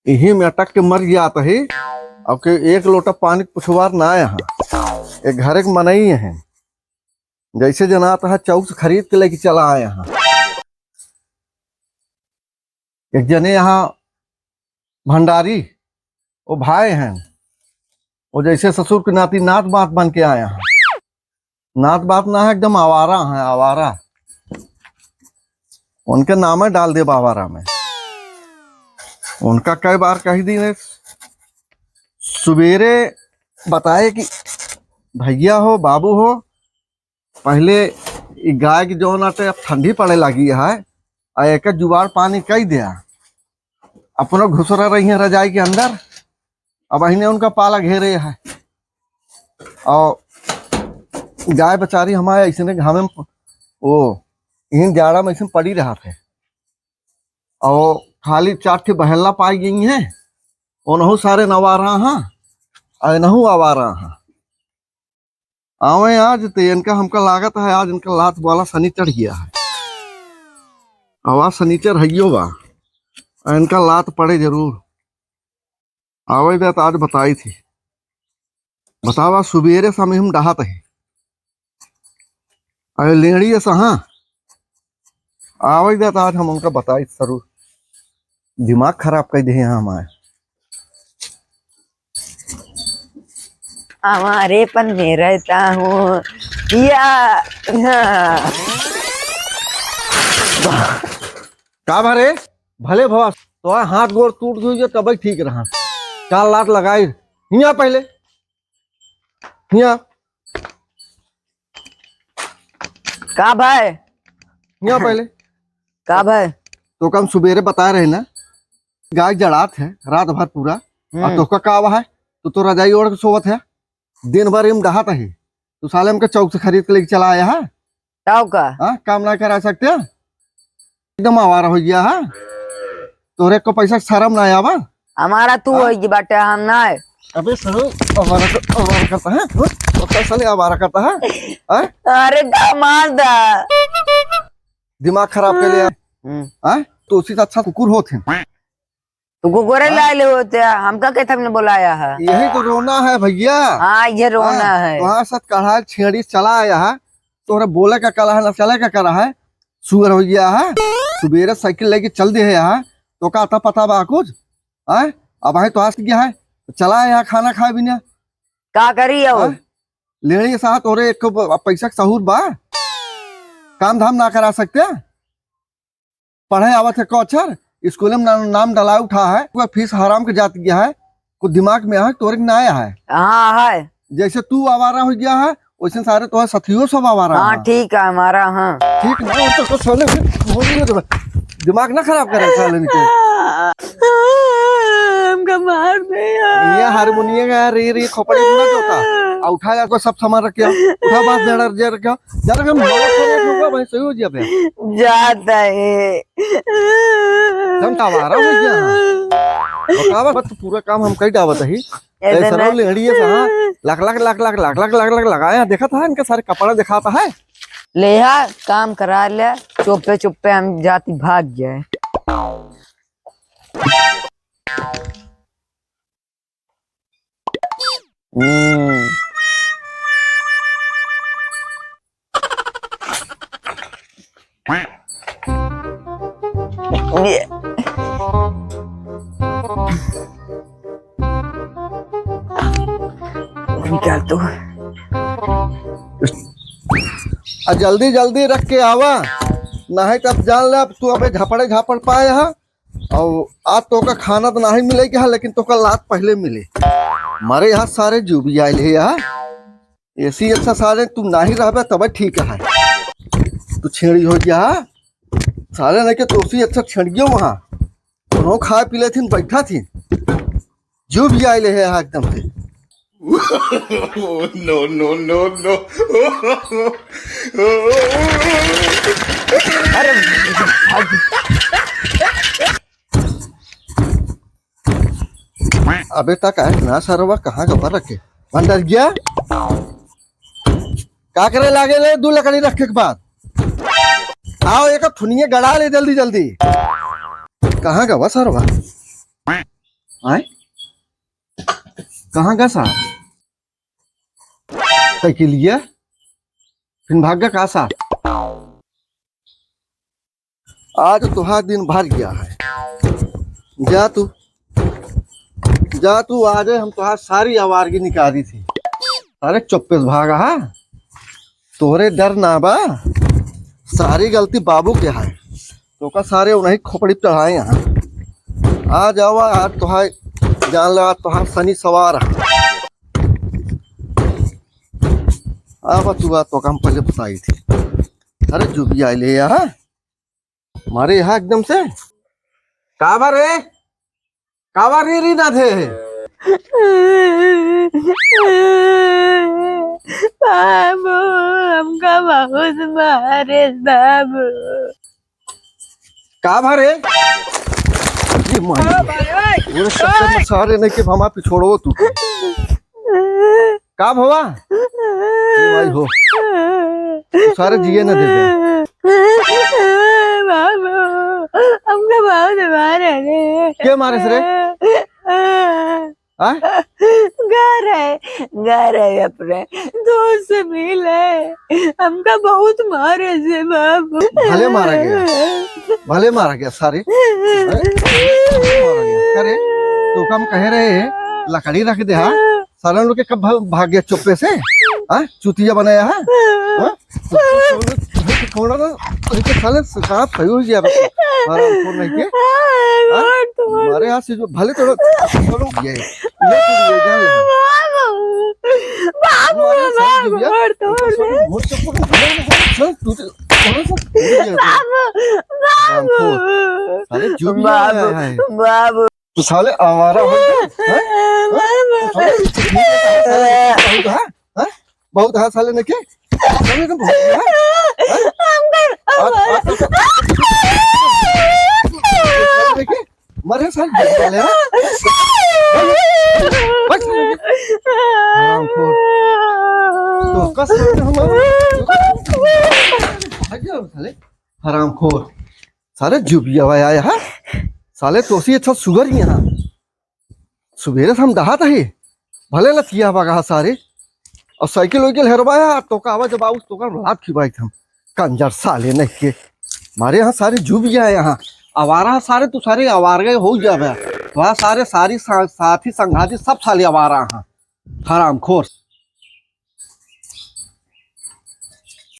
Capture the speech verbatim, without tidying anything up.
इही में अटक के मर जात ही। अब के एक लोटा पानी पुछवार ना आया है। एक घर एक मनई है, जैसे जनात है चौक से खरीद के लेके चला आया है। एक जने यहाँ भंडारी, वो भाई हैं, वो जैसे ससुर के नाती नात बात बन के आया है। नात बात ना है, एकदम आवारा है, आवारा। उनके नाम है डाल दे आवारा में। उनका कई बार कही दी ने, सुबेरे बताए कि भैया हो, बाबू हो, पहले ई गाय के जौन आटे, अब ठंडी पड़े लगी है, आ एक जुगाड़ पानी कई दिया, अपनो घुसरा रही है रजाई के अंदर। अब अहिने उनका पाला घेरे है, और गाय बेचारी हमारे ऐसने घामे में प-, वो इहन जाड़ा में ऐसे पड़ी रहा थे, और खाली चार ठे बहेला पाई गई हैं, उनहु सारे नवारा हाँ, और इनहु आवारा हाँ। आवे आज तो इनका, हमका लागत है आज इनका लात वाला सनी चढ़ गया है। आवाज सनीचर हइयो बा, आ इनका लात पड़े जरूर। आवे दे तो आज बताई थी। बतावा, सुबेरे समय हम डहात है। अरे लेड़ी ऐसा हाँ, आवे दे तो आज हम उनका बताई जरूर। दिमाग खराब कर दे हैं हमारे। हमारे पन में रहता हूँ या, हाँ। का भरे? भले भवा, तो हाथ गोड़ टूट गई जो तब ठीक रहा। चार लात लगाई। हिया पहले, हिया। का भाई? हिया पहले। का भाई? तो कम सुबेरे बता रहे ना, गाय जड़ात है रात भर पूरा। हम्म। और तोहका का आवा है? तू तो रजाई ओढ़ के सोवत है, दिन भर इम डहात है। तू साले हमके चौक से खरीद के लेके चला आया है। ताऊ का? हाँ, काम ना करा सकते हैं? एकदम आवारा हो गया है। तोरे को पैसा शर्म ना आवा? हमारा तू हाँ? होई बाटे, हम ना है। अबे सरो, आवारा कर-, आवारा करता है, हाँ? तो पैसा ले आवारा करता है, हाँ? अरे दामाद। दिमाग खराब कर लिया। हम्म। हाँ? तो उसी से अच्छा कुकुर होत हैं। तो कुकुरे हाँ? लाए ले होते हैं, हमका के तुमने बुलाया है? यही तो रोना है भैया। हाँ, ये रोना हाँ, है। वहाँ से कढ़ाई छेड़ी चला आया है, तोहरे बोले का कला है, ना चले का कला है, सुअर हो गया है। सुबेरे साइकिल लेके चल दे है यहाँ, तो का आता पता बा कुछ? हैं? अब है तो आज क्या है, चला है यहाँ खाना खाए बिना। का करी अब? हैं? लेड़ी साहब तोरे एक प-, पैसा के सहूर बा? काम धाम ना करा सकते? पढ़े आवत है को अक्षर? स्कूल में ना-, नाम डला उठा है, कोई फीस हराम के जात गया है, कुछ दिमाग में है, तोरे के ना आया है। हाँ, है। जैसे तू आवारा हो गया है, वैसे सारे तोहरे साथियों सब आवारा हाँ, हैं। ठीक है, हमारा, हाँ। ठीक ना, तो, तो साले फिर बोलिए तो दिमाग ना खराब करे साले के। हमका मार दे यार। ये हारमोनिया का रे, रे खोपड़ी पूरा जोता। आ उठा जा, को सब सामान रख के आओ। उठा, बास जरा, जरा रख के आओ। जरा हम मार खा ले, भाई, सही हो जिया बे। जाता है। तुम तो आवारा हो गया। बतावा, बस पूरा काम हम कई डावत ही। ऐसे ऐसा ना। लेहड़िए से, हाँ, लाख, लाख, लाख, लाख लगाया, देखा था, इनका सारे कपड़ा दिखाता है। ले हा, काम करा ले, चुप्पे चुप्पे हम जाति भाग जाए। हम्म। ये। निकाल तो। आ जल्दी जल्दी रख के आवा, नहीं तब जान ले, अब तू अबे झापड़े झापड़ पाए हा। और आज तोका खाना तो नहीं मिले के हा, लेकिन तोका लात पहले मिले। मारे यहाँ सारे जो भी आए ले यहाँ, एसी अच्छा सारे तू नहीं रहबे तब ठीक है। तू छेड़ी हो गया हा? सारे नहीं के तो ओसी अच्छा छेड़ियो वहाँ। कोनो खाए पी लेथिन, बैठा थिन। जो भी आए ले है यहाँ एकदम से। No, no, no, no। अरे, भाग। अबे तक आए ना सरवा, कहाँ का पर रखे? अंदर गया? का करे लागे ले दो लकड़ी रखे के बाद? आओ, एक थुनिया गड़ा ले जल्दी, जल्दी। कहाँ गवा सरवा? आए? कहाँ गा सा? साइकिलिया? फिर भाग गा का सा? आज तोहार दिन भर गया है। जा तू, जा तू, आज हम तोहार सारी आवारगी निकाली थी। अरे चुप्पे से भागा हा, तोहरे डर ना बा, सारी गलती बाबू के है। तोका सारे उन्हीं खोपड़ी पे चढ़ाए यहाँ। आ जावा, आज तोहार जान ला, आज तोहार शनि सवार है। आ बा तू, आ तोका हम पहले बताई थी। अरे जो भी आए ले यहाँ। मारे यहाँ एकदम से। का बा रे? का बा रे, रे ना थे? बाबू, हमका बहुत मारे बाबू। का भा रे? ये माई। ओरे चक्कर में सारे नहीं के हमार पिछोड़ो तू। का भवा? ये माई हो। तू सारे जिए ना दे दे। बाबू, हमका बहुत मारे रे। के मारे से रे? हाँ? घर है, घर है अपने दोस्त से मिले। हमका बहुत मारे से बाबू। भले मारा गया, भले मारा गया सारे। अरे, भले मारा गया। अरे, तो कम कहे रहे, लकड़ी रख दे, हाँ? सारे लोग के कब भाग, भाग गया चुप्पे से? हाँ? चुतिया बनाया है? हाँ? कौन ना, अरे तो साले शराब सही हो गया बस। हरामखोर नहीं के। हाँ? मार तो मार। मारे हाथ से जो भले तो, चलो, ये, ये तो ये जान ले। बाबू, बाबू, मारे साथ बाबू, दिया। मार तो ऊपर से मार। मोर चप्पल को गिरा ना, चल, तू तो, थोड़ा सा, बाबू, बाबू। हरामखोर। साले जो भी बाबू, आया है। बाबू। तू साले आवारा हो गया, हैं? हैं? तू साले बहुत है, हैं? बहुत है साले ने के? साले ने बहुत है, हैं? आज, आज तो साले ने के? मरे साले बहुत साले, हैं? बस, बस साले। हरामखोर। तो कस हम हट जाओ साले। हरामखोर। साले जुबिया भाई आया है। साले तोसी अच्छा सुगर ही है। सुबेरे से हम डहात ही, भले लतिया बगा सारे, और साइकिल वाइकिल हेरवाया, तोका आवा जब आउस, तोका लात खिबाई हम, कंजर साले नहीं के। मारे यहाँ सारे जुबिया है यहाँ, आवारा सारे, तू सारे आवारगे हो गया बे। वहाँ सारे, सारी सा-, साथी संघाती सब साले आवारा हैं, हरामखोर।